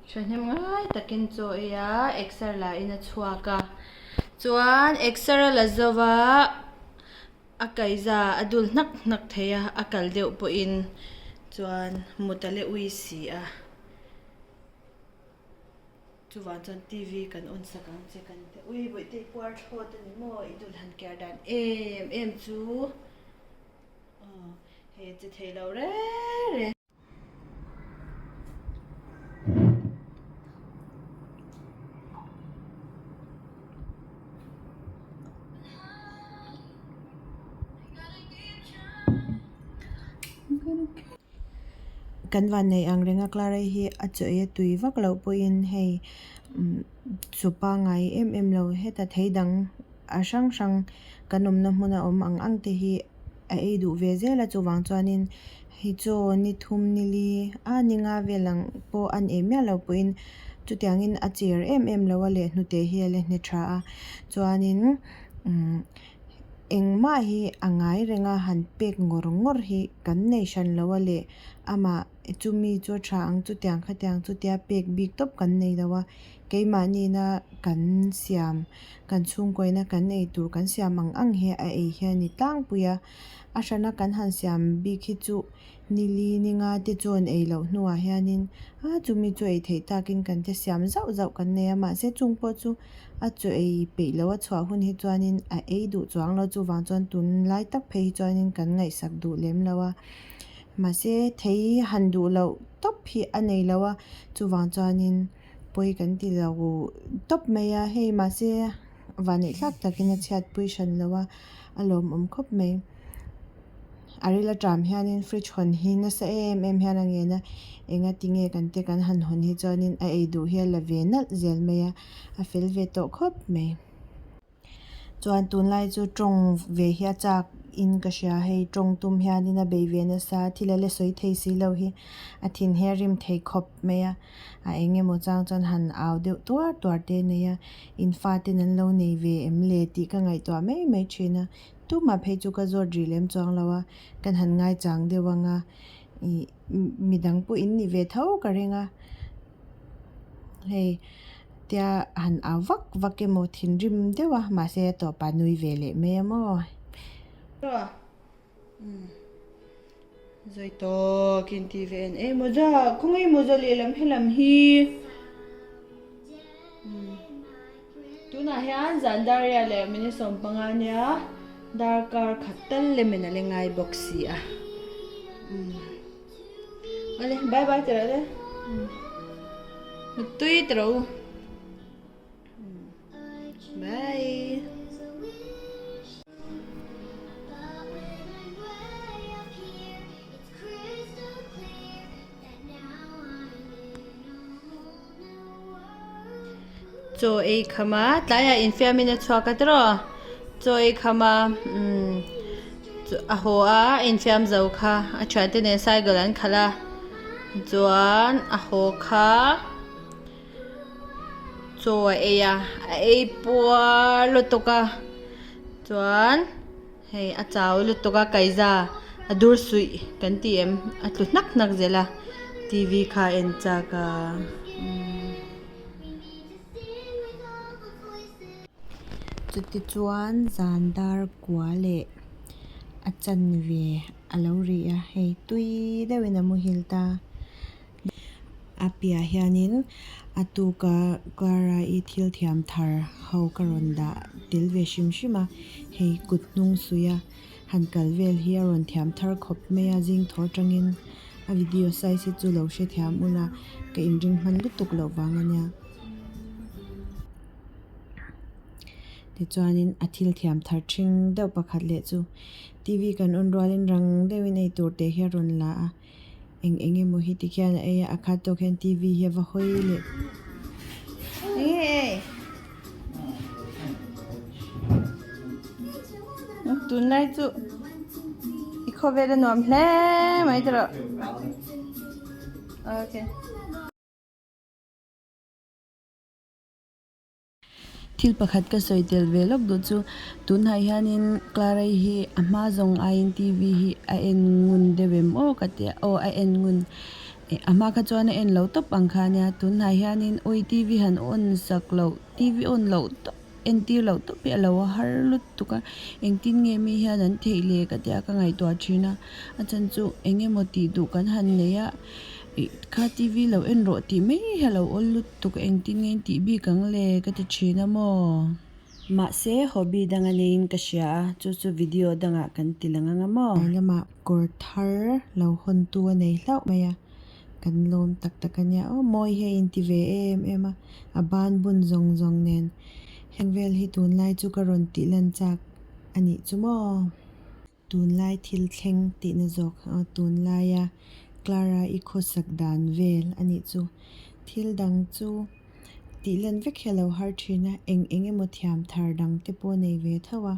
Thahnem ngai takin chaw ei a, exer la in a chhuak a. Chuan exer a la zo va, a kaihza a dul hnak hnak thei a, a kal deuh pawhin chuan mut a le ui si a. Chuvang chuan TV kan on sak ang che kan ti. Ui bawihte i puar thlawt a ni maw? I dul han ker dan em em chu aw hei a che thei lo reng reng. Kan van nei ang reng a Clara hi a chaw ei a tui vak loh pawhin hei chaw pangngai em em lo heta thei dang a hrang hrang kan awmna hmuna awm ang ang te hi a ei duh ve zel a chuvang chuanin hei chaw ni thum ni li a ni nga vel ang pawh an ei miah loh pawhin chutiangin a cher em em lo a leh hnute hi a la hne tha a chuanin umm. Engmah hi a ngai reng a, han pek ngawr ngawr hi kan nei hran lo a leh amah chumi chu a tha ang chutiang khatiang chutia pek bik tawp kan nei lo a, keimahni-na kan siam kan chhungkawina kan ei tur kan siam ang ang hi a ei hi a ni tlangpui a, a hrana kan han siam bik hi chu ni li ni nga te chuan ei loh hnuah hianin a chumi chu ei theih takin kan te siam zauh zauh kan nei a mahse chung pawh chu. A chaw ei peih loh a chhuah hun hi chuanin a ei duh chuang lo chuvang chuan tunlai tak phei hi chuanin kan ngaihsak duh lem lo a mahse thei han duh loh tawp hi a nei lo a chuvang chuanin pawi kan ti lo tawp mai a hei mahse vanneih thlak takin a chhiatpui hran lo a a lawmawm khawp mai. A ril aṭam hianin fridge hawn hi nasa em em hian a ngen a enga tinge kan te kan han hawn hi chuanin a ei duh hi a la ve nalh zel mai a a fel ve tawh khawp mai. Chuan tunlai chu tawng ve hi a chak in ka hria hei tawng tum hianin a bei ve nasa thil a la sawi thei si lo hi a thin hi a rim thei khawp mai a a eng emaw chang chuan han au deuh tuar tuar te a nei a in fate an lo nei ve em le tih ka ngaihtuah mai mai thin a. Tumah phei chu ka zawt rih lem chuang lo a, kan han ngaichang deuh ang a, ih midang pawh in ni ve tho ka ring a, hei tia han au vak vak emaw thinrim deuh a mahse a tawpah nui ve leh mai a maw. Zawi tawkin ti ve en e mawza khawngaih mawza lehlam helam hi. Tunah hian zan dar riat leh minute 15 ania darkar khat tal lemin a la ngai bawk si a awle bye bye ti rawh le tui ti rawh u bye. Chaw ei kham a tlaiah infiamin a chhuak a tiraw chaw ei kham a umm a haw a a infiam zo kha a thiante nen cycle an khalh a chuan a haw kha chaw a ei a a ei puar lutuk a chuan. Hei a chau lutuk a kaiza a dur suih kan ti em a tlu hnak hnak zel a t v kha a en chak a umm. Chutichuan zan dar kua leh a chanve a lo ri a hei tui deuhin a muhil ta. A piah hianin a tuka Clara i thil thiam thar ho ka rawn dah tel ve hrim hrim a, hei kut hnung suih a han kal vel hi a rawn thiam thar khawp mai a zing thaw atangin a video size hi chu lo hrethiam ula ka inring hman lutuk loh vang a nia. Tichuanin a thil thiam thar thing deuh pakhat leh chu T_V kan on rualin rang deuhin eitur te hi a rawn la a. Eng eng emaw hi tikhian a ei a, a khat tawk hian TV hi a va hawi leh. Enge Tunlai chu i khawvel a nuam hle mai tawh. Okay. Thil pakhat ka sawi tel ve lawk duh chu tunah hianin Clara-i hi a hma zawng aiin TV hi a en ngun deuh em aw ka tia aw a en ngun. A hma kha chuan a en lo tawp ang kha ania tunhnai hianin awi T_V han on sak loh T_V on loh tawp entir loh tawp hi a lo har lutuk a engtin nge mi hian an theih leh ka tia ka ngaihtuah thin a a chan chu eng emaw tih duh kan han nei a ih kha T_V lo en rawh tih mai hi a lo awl lutuk a engtin nge in tih bik ang le ka ti thin a maw. Mahse hobby dang a neiin ka hria a, chu chu video dangah kan ti lang anga maw? Tlai lamah kawr thar lo hawntu a nei hlauh mai a, kan lawm tak tak a nia aw, mawi hi a inti ve em em a, a ban bun zawng zawng nen heng vel hi tunlai chu ka rawn tih lan chak a nih chu maw? Tunlai thil thleng tihna zawk a tunlaia Clara i khawsak dan vel a nih chu. Thil dang chu tih lan vek hi a lo har thin a, eng eng emaw thiam thar dang te pawh nei ve tho a.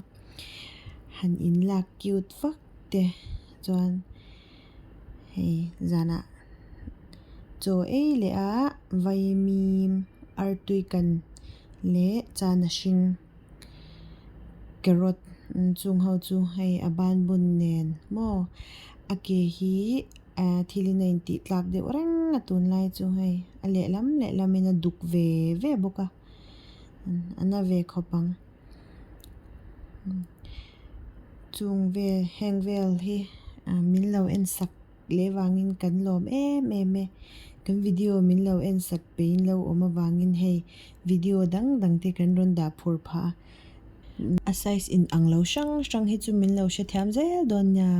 Han in lak cute vak te chuan hei zanah chaw ei leh a vaimim artui kan leh chana hring. Carrot chung ho chu hei a ban bun nen maw a ke hi ah thil in a intih tlak deuh reng a tunlai chu hei a lehlam lehlam in a duk ve ve bawk a a na ve khawp ang chung vel heng vel hi ah min lo en sak. Leh vangin kan lawm em em e. Kan video min lo en sak peihin lo awm avangin hei video dang dang te kan rawn dah phur phah a. A size in ang lo hrang hrang hi chu min lo hrethiam zel dawn nia.